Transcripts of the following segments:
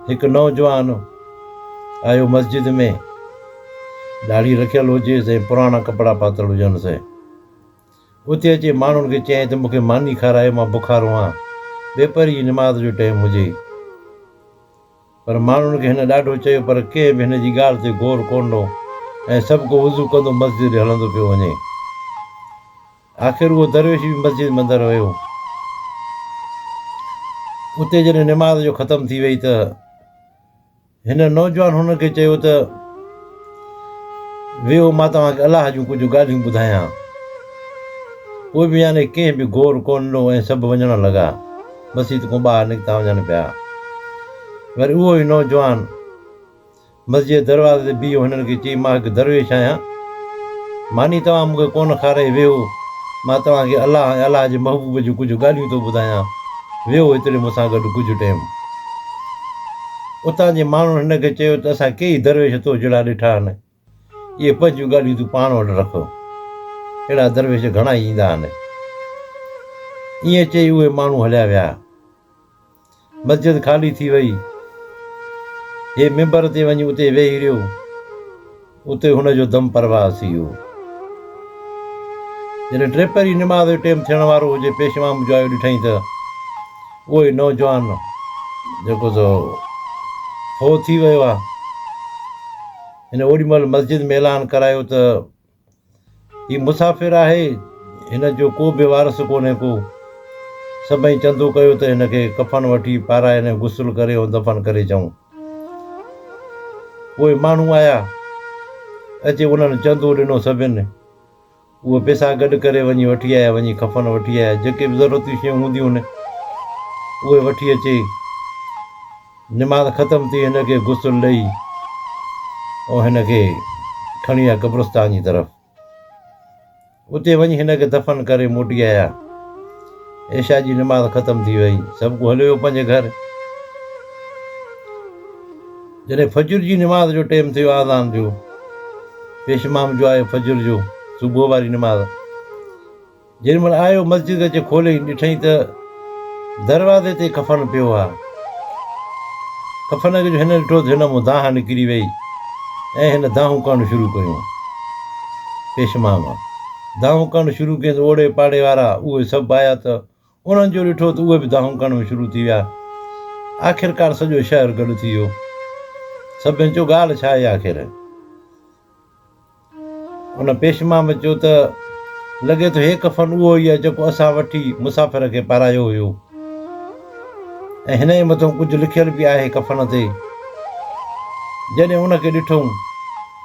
هڪ نوجوان آيو مسجد ۾، ڏاڙهي رکيل هجيس ۽ پراڻا ڪپڙا پاتل هجنس. اتي اچي ماڻهن کي چيائين ته مون کي ماني کارايو مان بکارو آهيان. ٻيپهر جي نماز جو ٽيم هجي. پر ماڻهن کي هن ڏاڍو چيو پر ڪنهن به هن جي ڳالهه تي غور ڪونه ڏنو ۽ سڀ ڪو وضو ڪندو مسجد ڏي هلندو پيو وڃي. آخر اهو درويش به مسجد ۾ اندر ويو. اتي جڏهن نماز جو ختم ٿي وئي ته هن نوجوان هن کي چيو ته ويهو مان توهان کي الله جون ڪجهه ڳالهيون ٻڌايان. پوء به يعني ڪنهن به غور ڪونه ڏنو ۽ سڀ وڃڻ لڳا. مسيت کان ٻاهر نڪتا وڃن پيا. وري اهو ئي نوجوان مسجد جي دروازي تي بيهو هنن کي چئي مان هڪ درويش آهيان. ماني توهان مون کي ڪونه کارائي ويهو مان توهان کي الله ۽ الله جي محبوب جون ڪجهه ڳالهيون ٿو ٻڌايان. ويهو هتڙي مون سان گڏ ڪجهه ٽيم. اتان جي ماڻهن هن کي چيو ته اسان ڪيئي درويش تو جهڙا ڏٺا آهن. اهي پنهنجون ڳالهيون تون پاڻ وٽ رک. اهڙا درويش گهڻا ئي ايندا آهن. ائين چئي اهي ماڻهو هليا ويا. مسجد خالي ٿي وئي. هي منبر تي وڃي اتي ويهي رهيو. اتي هن جو دم پرواز ٿي ويو. جڏهن ٽيپهري نماز جو ٽيم ٿيڻ وارو هجي، پيشمام جو آيو ڏٺائين ته اهو ئي نوجوان جيڪو سو فوت ٿي ويو آهي. هن اوڏي مهل مسجد ۾ اعلان ڪرايو ته هي مسافر آهي، هن جو ڪو به وارث ڪونهي ڪو. سڀئي چندو ڪيو ته هن کي ڪفن وٺي پارائي ۽ غسل ڪري ۽ دفن ڪري اچون. پوء ماڻهو آيا، اچي انهن چندو ڏنو سڀن. اهي پئسا گڏ ڪري وڃي وٺي آيا، وڃي ڪفن وٺي آيا، جيڪي به ضرورت جون شيون هونديون هن، اهي وٺي اچي نماز ختم ٿي هن کي غسل ڏئي ۽ هن کي کڻي ويا قبرستان جي طرف. اتي وڃي هن کي دفن ڪري موٽي آيا. عشاء جي نماز ختم ٿي وئي. سڀ ڪو هليو ويو پنهنجي گهر. جڏهن فجر جي نماز جو ٽيم ٿيو آذان جو پيشمام جو آيو فجر جو صبح واري نماز جيڏي مهل آيو مسجد اچي کوليائين ڏٺائين ته دروازي تي ڪفن پيو آ. ڪفن کي جو هن ڏٺو ته هن مون دانهن نڪري وئي ۽ هن دانهون ڪرڻ شروع ڪيون. پيشمام دانهون ڪرڻ شروع ڪيون ته اوڙي پاڙي وارا اهي سڀ آيا ته انهن جو ڏٺو ته اهي به دانهون ڪرڻ ۾ شروع ٿي ويا. آخرڪار سڄو شهر گڏ ٿي ويو. سڀني چيو ڳالهه ڇا آهي آخر؟ ان پيشمام چيو ته لڳي ٿو هي ڪفن اهو ئي آهي جيڪو اسان وٺي مسافر کي پارايو هيو ۽ هن جي مٿان ڪجهه لکيل به آهي ڪفن تي. جڏهن ان کي ڏٺم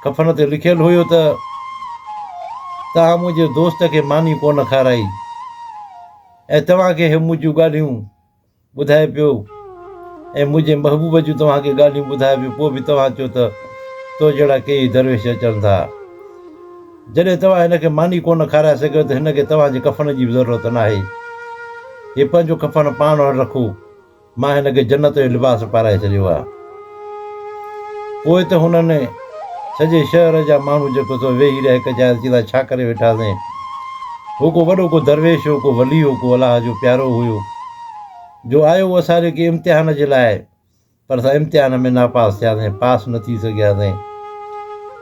ڪفن تي لکيل هيو ته توهان منهنجي دوست کي ماني ڪونه کارائي ۽ توهان کي هي منهنجون ڳالهيون ٻڌائي پيو ۽ منهنجي محبوب جون توهان کي ڳالهيون ٻڌائي پيو پوء به توهان چيو ته تو جهڙا ڪيئي درويش اچن ٿا. جڏهن توهان هن کي ماني ڪونه کارائي سگهيو ته هن کي توهان جي ڪفن جي به ضرورت ناهي. هي پنهنجو ڪفن پاڻ وٽ رکو. مان هن کي جنت جو لباس پارائي ڇڏيو آهي. پوء ته هنن سڄي شهر جا ماڻهو جيڪو سو ويهي رهيا هڪ جاء تي چيندا ڇا ڪري ويٺاسين. هو ڪو وڏو ڪو درويش هو، ڪو ولي هو، ڪو الله جو پيارو هيو، جو آيو هو اسان جي ڪنهن امتحان جي لاء، پر اسان امتحان ۾ ناپاس ٿياسين، پاس نه ٿي سگهياسين.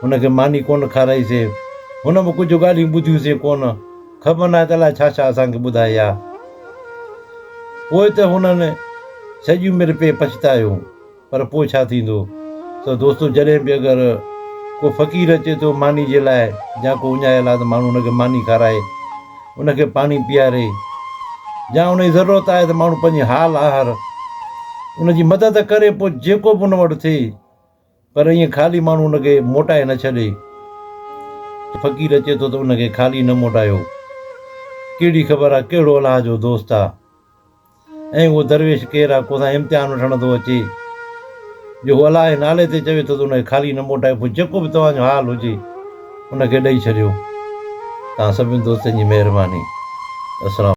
هن کي ماني ڪونه کارائيسين، هن به ڪجهه ڳالهيون ٻڌيونسين ڪونه، خبر ناهي ته الائي ڇا ڇا اسان کي ٻڌائي ها. پوء ته هنن سڄي عمر پئي پڇتايو. پر پوء ڇا ٿيندو ته دوستو جڏهن به اگر ڪو فقير اچي ٿو ماني جي لاء يا ڪو اڃايل آهي ته ماڻهو ان کي ماني کارائي ان کي پاڻي پياري يا ان جي ضرورت آهي ته ماڻهو پنهنجي حال آهر ان جي مدد ڪري پوء جيڪو به ان وٽ ٿئي پر ائين خالي ماڻهو ان کي موٽائي نه ڇڏي فقير اچي ٿو ته ان کي خالي نه موٽايو ڪهڙي خبر آهي ڪهڙو الله جو دوست آهي ۽ اهو درويش ڪير آ، ڪو سان امتحان وٺڻ ٿو اچي، جو هو الله جي نالي تي چوي ٿو ته ان کي خالي نه موٽايو، پوء جيڪو به توهان جو حال هجي، ان کي ڏئي ڇڏيو. توهان سڀني دوستن جي مهرباني. السلام.